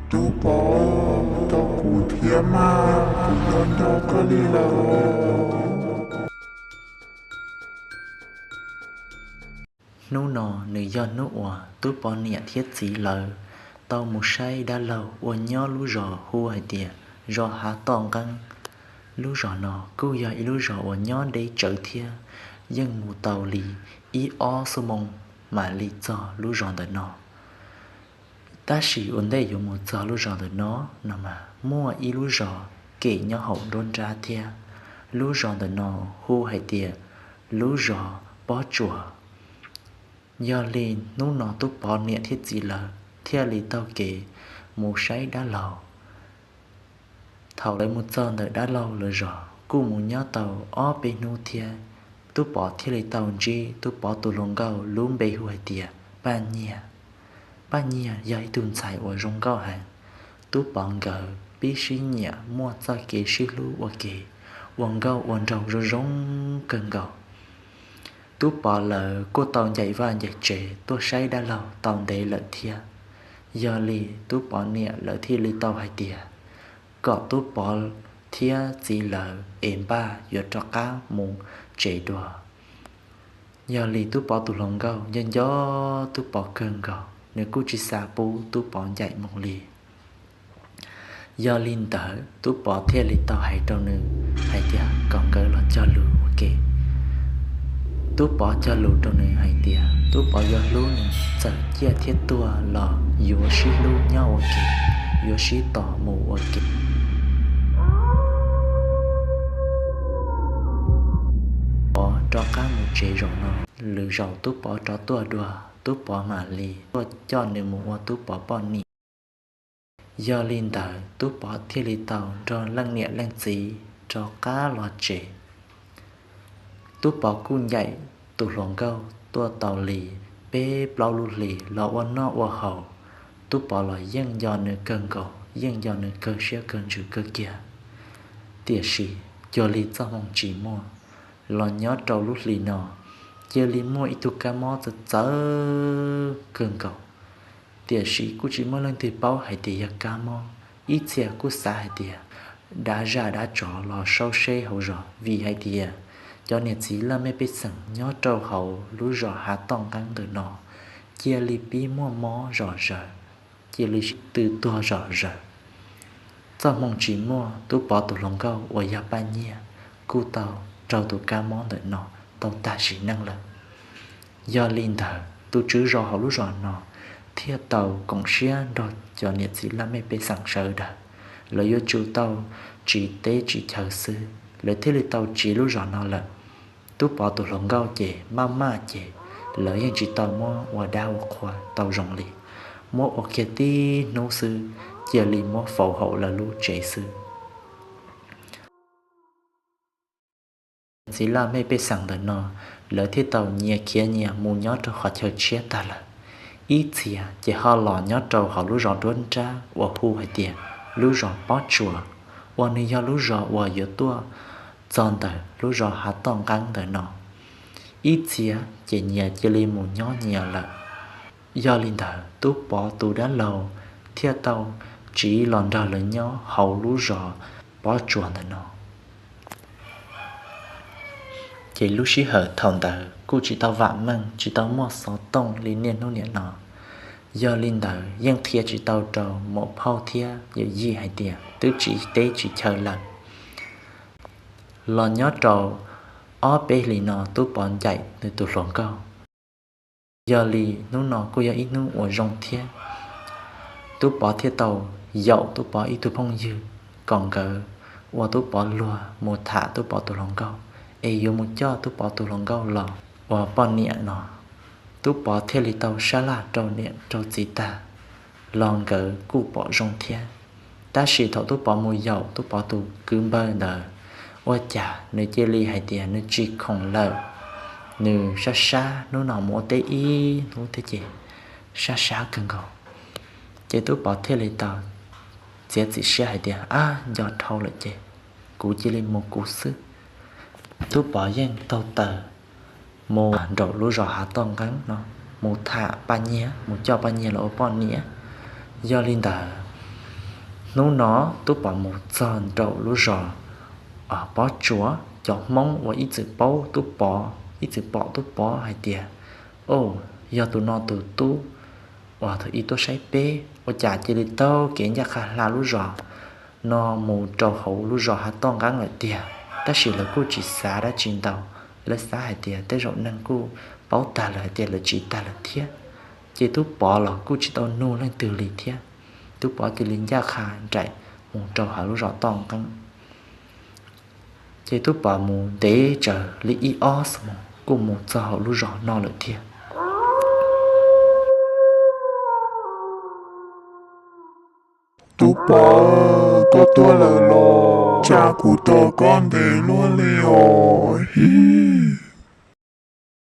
Tub Pov, tos kuv thiab mas, kuv nco nco koj li lawm. Hnub no nws yog hnub uas Tub Pov niam thiab txiv lawv tau mus saib dab laug uas nyob lub zos hu hais tias zos Hav Toj Nqeeb. Lub zos no kuj yog ib lub zos uas nyob deb tsawv thiab, yeej mus tau li ib ob xuab moos mam li txog lub zos ntawm no. Tab sis ua ntej yuav mus txog lub zos ntawm no, no mas muaj ib lub zos kem nyob hauv nruab nrab thiab. Lub zos ntawm no hu hais tias lub zos Pob Tsuas. Yog li hnub no Tub Pov niam thiab txiv lawv thiaj li taug kev mus saib dab laug. Thaum lawv mus txog ntawm dab laug lawv zos kuj mus nyob tau ob peb hnub thiab, Tub Pov thiaj li tau ntsib Tub Pov tus hluas nkauj lub npe hu hais tias Paj Nyiag. Paj Nyiag yog ib tug ntxhais uas zoo nkauj heev. Tub Pov nkawd pib sib nyiam muaj txoj kev sib hlub ua ke, ua nkauj ua nraug zoo zoo kawg nkaus. Tub Pov lawv kuj tau ncaim vaj ncaim tsev tuaj saib dab laug tau ntev lawm thiab. Yog li Tub Pov niam lawv thiaj li tau hais tias kom Tub Pov thiab txiv lawv es npaj yuav rov qab mus tsev dua. Yog li Tub Pov tus hluas nkauj nco nco Tub Pov kawg nkaus, nws kuj tsis xav pub Tub Pov ncaim mus li. Yog li ntawd Tub Pov thiaj li tau hais rau nws hais tias kom nkawd los cog lus ua ke. Tub Pov cog lus rau nws hais tias Tub Pov yuav hlub nws, txawm ciaj thiab tuag los yuav sib hlub nyob ua ke, yuav sib tos mus ua ke. Pov rov qab mus tsev zaum no, lwm zaus Tub Pov rov tuaj dua, Tub Pov mam li tuaj coj nws mus ua Tub Pov poj niam. Yog li ntawd Tub Pov thiaj li tau nrog leej niam leej txiv rov qab los tsev. Tub Pov kuj ncaim tus hluas nkauj tuaj tau li peb plaub lub hlis los ua noj ua haus. Tub Pov los yeej nco nws kawg nkaus, yeej nco nws kawg siab kawg ntsws kawg kiag. Tiam sis cuag li txoj hmoo tsis muaj, los nyob rau lub hli no cia li muaj ib tug kab mob txawv txawv kawg nkaus. Tiam sis kuj tsis muaj leej twg paub hais tias yog kab mob, ib txhia kuj xav hais tias dab zaj dab tsov los saub seb hauv zos, vim hais tias cov niam txiv laj mej pej xeem nyob rau hauv lub zos Hav Toj Nqeeb ntawm no cia li pib muaj mob zom zaws, cia li sib tw tuag zom zaws. Txoj hmoo tsis muaj, Tub Pov tus hluas nkauj uas yog Paj Nyiag kuj tau raug tus kab mob ntawm no tau tag sim neej lawm. Yog li ntawd tus tswv zos hauv lub zos no thiaj tau koom siab nrog cov niam txiv laj mej pej xeem sawv daws, lawv yuav tsum tau tsiv teb tsiv chaw xwb, lawv thiaj li tau tsiv lub zos no lawm. Tub Pov tus hluas nkauj ces maj maj ces lawv yeej tsis tau muab ua dab ua qhua tau zoo li, muab ua kiag tib hnub xwb cia li muab faus hauv lawv lub tsev xwb. Txiv laj mej pej xeem ntawm no lawv thiaj tau nyias khiav nyias mus nyob rau qhov chaw tshiab tag lawm. Ib txhia ces ho los nyob rau hauv lub zos nruab nrab uas hu hais tias lub zos Pob Tsuas, uas nws yog lub zos uas yuav tuaj txog ntawm lub zos Hav Toj Nqeeb ntawm no. Ib txhia ces nyias cia li mus nyob nyias lawm. Yog li ntawd Tub Pov tus dab laug thiaj tau tsiv los nrog lawv nyob hauv lub zos Pob Tsuas ntawm no. Ces lub sij hawm thaum ntawd kuj tsis tau vam meej, tsis tau muaj xov tooj li niaj hnub niam no. Yog li ntawd yeej qhia tsis tau rau muam phauj thiab yawm yij hais tias twb tsiv teb tsiv chaw lawm. Los nyob rau ob peb hlis no Tub Pov ncaim nws tus hluas nkauj. Yog li hnub no kuj yog ib hnub uas zoo thiab. Tub Pov thiaj tau yaum Tub Pov ib tug phooj ywg kom nkawd ua Tub Pov luag mus tham Tub Pov tus hluas nkauj, es yuav mus coj Tub Pov tus hluas nkauj los ua poj niam no. Tub Pov thiaj li tau sab laj rau niam rau txiv tag, los nkawd kuj pom zoo thiab. Tab sis thaum Tub Pov mus yaum Tub Pov tus kwv npawg ntawd, ua cas nws cia li hais tias nws tsis khoom lawm, nws sab sab, hnub no mus ua teb ib hnub thiab ces sab sab kawg nkaus. Ces Tub Pov thiaj li tau txiav txim siab hais tias, ab, nco dhau lawm ces kuv cia li mus kuv xwb. Tub Pov yeej taug taws mus nraum lub zos Hav Toj Nqeeb no, mus tham Paj Nyiag, mus coj Paj Nyiag los ua poj niam. Yog li ntawd Hnub no Tub Pov mus txog nraum lub zos Pob Tsuas, cov Hmoob uas ib txwm paub Tub Pov, ib txwm pom Tub Pov hais tias, o, yog tus no tus tub uas thaum ub tuaj saib peb, ua cas cia li taug kev ncaj qha hla lub zos no mus rau hauv lub zos hav toj nqeeb lawm tiag. Tab sis lawv kuj tsis xav dab tsi ntau, lawv xav hais tias tej zaum neeg kuj paub tag lawm hais tias lawv tsiv tag lawm thiab. Ces Tub Pov los kuj tsis tau nug leej twg li thiab. Tub Pov cia li ncaj qha nraim mus rau hauv lub zos toj nqeeb. Ces Tub Pov mus ntev tsawv li ib ob xuab moos kuj mus txog hauv lub zos no lawm thiab. Tub Pov, koj tuaj lawm los? Cas kuv tos koj ntev luaj li os hib.